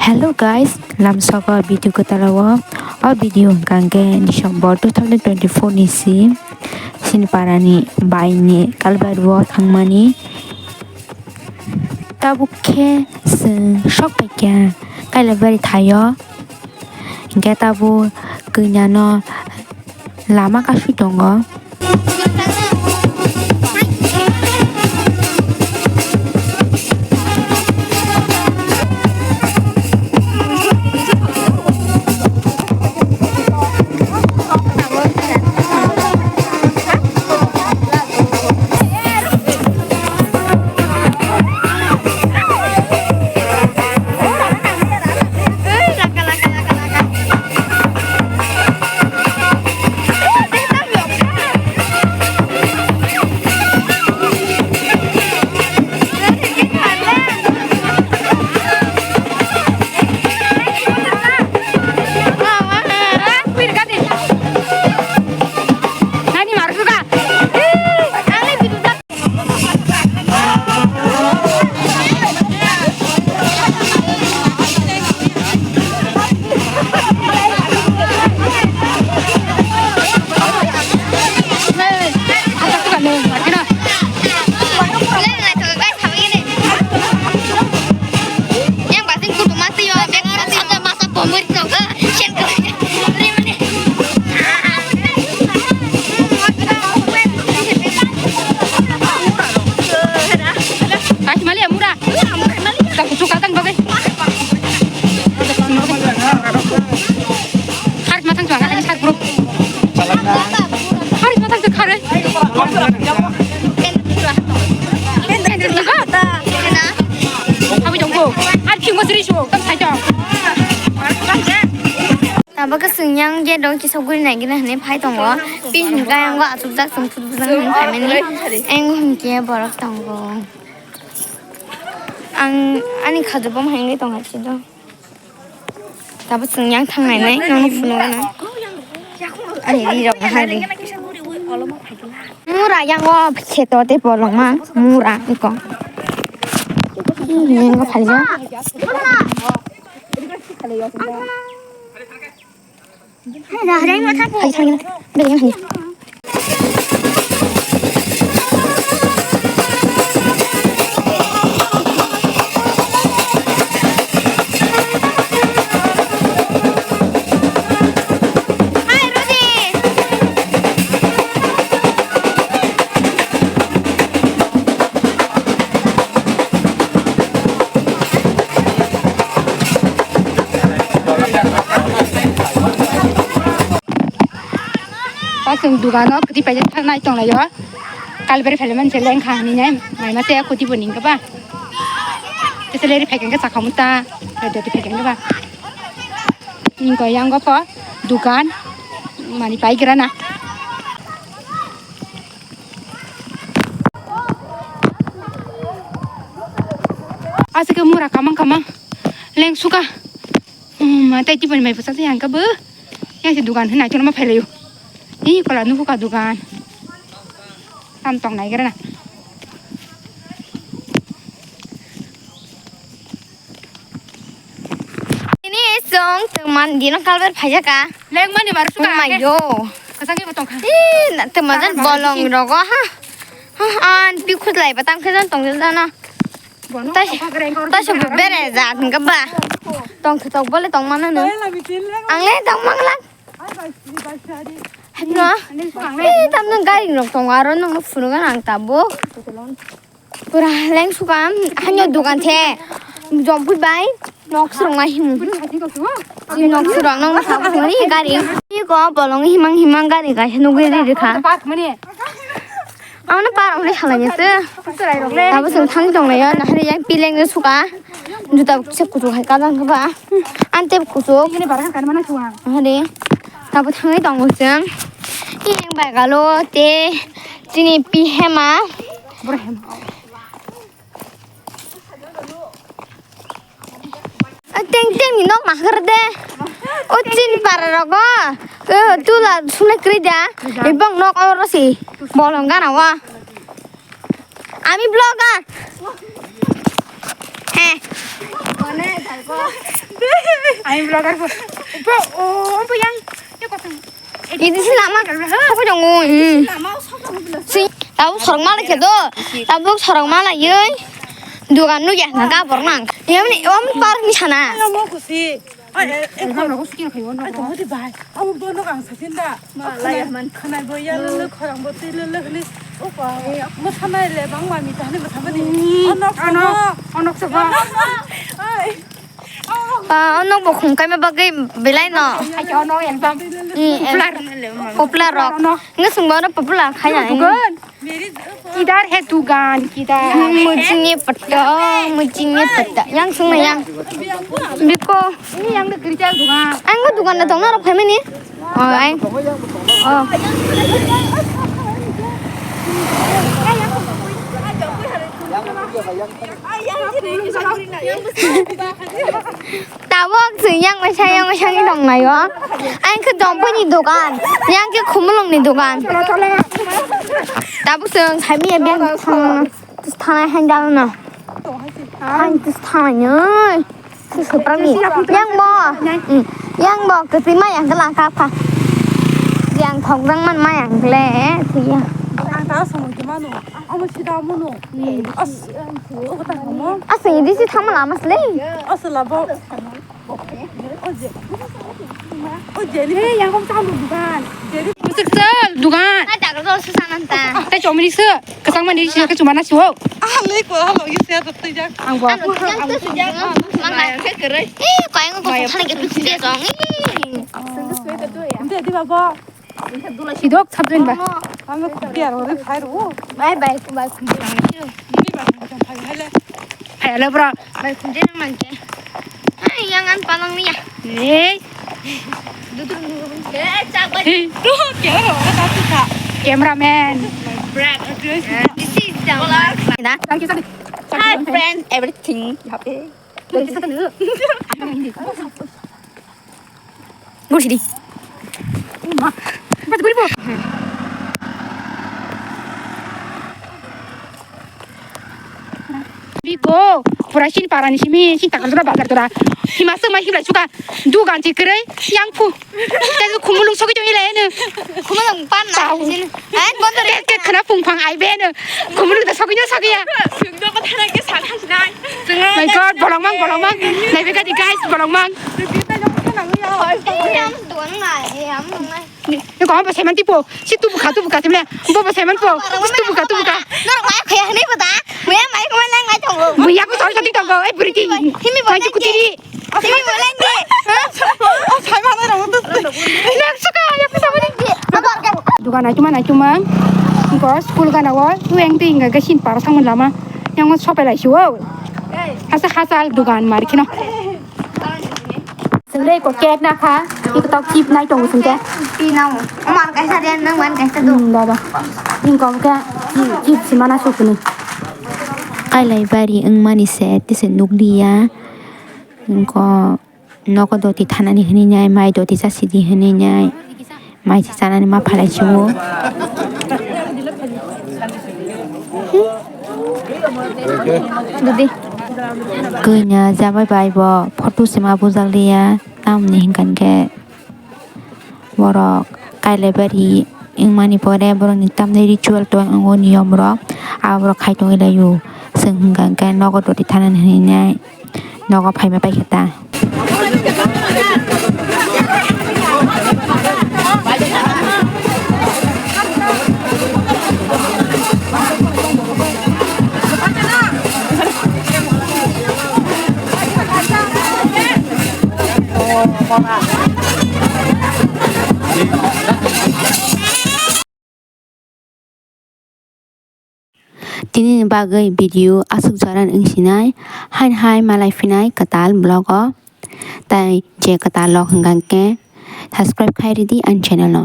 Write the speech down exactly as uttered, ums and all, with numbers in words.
Hello guys, lamsogo video kwtalao. O video hwnkha hwnkhe December two thousand twenty-four ni si, chini parani baini kalbari o thangmani. Tabuk khe chwng sok paikha Kailabari thaio. Hwnkhe tabuk kwnano lama kasui tongo. Kaisa mali ya mura. Kakuchuk katang bagwi. Haris mathang chwng, haris sak bro. Haris mathang chwng kharwi. Habwi jongko. Ar chwng bosri suk, tam sai chong. Tabuk swng yang je dong kisa guri nai gina hwnwi phai tongo. Pi hwnka yang go achukjak chwng phut bujang hwnwi phaimani. Eng hwnke borok tongo. Ang ani khajubom hwnwi tongha chido. Tabuk swng yang thang nai nai nang phunu gana. Ani ri rok hai ri. Mura yang go kheto te bolong ma mura ko. Yang go phalja. Pasung dugano kwtwi paijak thang nai tonglaio. Kalbari phailaimani se lengkha hinwi nai mai mase kwtwi bo ning khe ba. Tese leri phaikha khe chakha muta. Redi phaikha khe ba. Ningko yango po dugan mani paigra na. Aswk khe mura kamang kamang lengsuka. Hmm, ma tei tiponi mai bwsa se yang khe bo. Yang se dugan hinai tono ma phailaio. Ih, kola nuhu ka dugan. Tam tong nai gra na. Ini song teman dino kalbar phajaka. Leng mani baru suka. Oh my yo. Kasang ke tong kha. Ih, na teman bolong rogo ha. Ha, an pi khut lai batang khe jan tong jana. Bono. Tai, tai se bere ja hingga ba. Tong khe tok bole tong mana no. Ang le tong mang lang. No. Eh, tam nang gari nok tong aro nang no phunu gan ang tabo. Pura leng sukam, hanyo dukan the. Jompui bai, nok surung ma him. Ji nok surung nang no phak phuni gari. Ni ko bolong himang himang gari ga nugui ri ri kha. Amo no parok le salai ya se. Abo song thang tong le ya, na hari yang pileng le suka. Juta se kuchuk hai kadang khe ba. Ante kuchuk. Ini barang kan mana chuang. Hari. Tabo thangwi tongo chwng. Yang bai galo te chini pi hema. Teng teng ni nok ma hwr de. O chini para rogo. O tula sumle kri da. Ibong nok oro si. Bolong gana wa. Ami vlogger. He. Ai vlogger bo. Bo, o, bo yang. Ini sih lama. Apa dong? Hmm. Lama, o, sok, sok, sok. Si, tahu sorong mana gitu? Tahu sorong mana, yoi? Dukan nu ya, nggak bornang. Ya, ini, om par ni sana. Lama, aku sih. Ai, eh, eh, Ang rok skin khayo, ang ai, rok. Tongodi bai. Ang bono ang sasin da. Ma, laya man. Khanai bo ya lele, khorang bo twi lele hli. O ba, mo sanai le bang ma mi tani mo samani. Onok ano, onok soba. Ai. Ah, onok bo khum kaima bagwi belai no. Ai, onok yang bam. Hmm, popular. Popular rok. Nge sungbo no popular khai na. Dugan. Kidar hai dugan, kidar. Mujinge patta, mujinge patta. Yang sung yang. Biko, ini yang de kerja dugan. Ang dugan na tong na rok family. Oh, ai. Oh. Tabuk chwng yang masa yang masa ni tong lai o. Ang khe dongpani dogan, yang khe khumulung ni dogan. Tabuk chwng saimi ya beng thang, thang hai dal na. Hai thang ni. Yang bo, yang bo, kati ma yang kala kapa. Yang thok jang man ma yang le, tiya. Ang ta samung di mano. Amo sida mono. As, o kata mo. Asing di si thang ma lama sle. As labo. Hey, yang kong sa dugan. Musik sel dugan. Ada kalau susah nanta. Tei chomri se, kesang mani se, ke cuma nasi wo. Ah, le ko lo, you say to tujak. Ang bo. Ang bo, ang bo. Mang kaya ke kere. Eh, kaya ngo ko sana ke pun dia dong. Ente di babo. Sidok sabjin ba. Ang ko dia ro de phai ro. Bye bye, bye. Ni ba ko phai hele. Ai, ala bro. Bai khum je nang nang ke. Ai, yang an palang ni ya. Hey. Dudur dudur. Eh, cak bai. Hey. Tuh, kira ro, ro, satu, Kak. Cameraman. Brad. This is the vlog. Dah. Thank you, Sadi. Hi, friends, everything. Happy. Thank you, Sadi. Gursi di. Uma. Empat ribu. Biko, pura sin parani simi, sin takar dura bazar dura. Hima sema hibla suka, dugan si kere, yang pu. Tadi kumulung sogi jong ile ene. Kumulung pan na. Tahu. Sin. Ai, bondo re. Ke, ke, kena pung pang ai be ene. Kumulung da sogi jong sogi ya. Sungdo ko thana ke sana sinai. My God, bolong mang, bolong mang. Nai be kadi guys, bolong mang. Ini yang duan ngai, yang ngai. Ni ko ba seman tipo, si tu buka, tu buka, tu le. Bo ba seman po, si tu buka, tu buka. Nor mai khaya ni buta. Mai mai ko mai nang mai tongo. Mai ya ko sori sori tongo, eh, buriti. Himi bo. Mai kuti di. Himi bo leng di. Oh, sai ma na ro tu. Leng suka, ya ko sama ni. Dugan ai tuma, ai tuma. Ko school gana wo, tu eng tu inga ga sin para sang lama. Yang mo sope lai si wo. Hasa hasa dugan mar kino. Sendai ko cake na kha, iko tok chip nai tongo sengke. Pi nao. Oman kaisa de, nang man kaisa do. Hmm, dada. Iko ke chip, chip si mana sukuni. Kailai bari wngmani se, tise nukliya. Iko nogo doti thanani hini nai, mai doti chasidi hini nai. Mai se chanani ma phalai si o. Didi. Kanya jamai bai bo photo sima bujak liya. Tamni hinkan ke borok kailai bari wngmani pore borokni tamni ritual tong wngo niyom rok. Abo borok khai tongwi lai o. Chwng hinkan ke nogo doti thanani hinwi nai. Nogo phaima paikha ta. Tini ni bagwi video aswk jora wng sinai, hain hai malai phinai kwtal vlog o, tai je kwtal log hwnkha khe subscribe khai ridi ani channel no.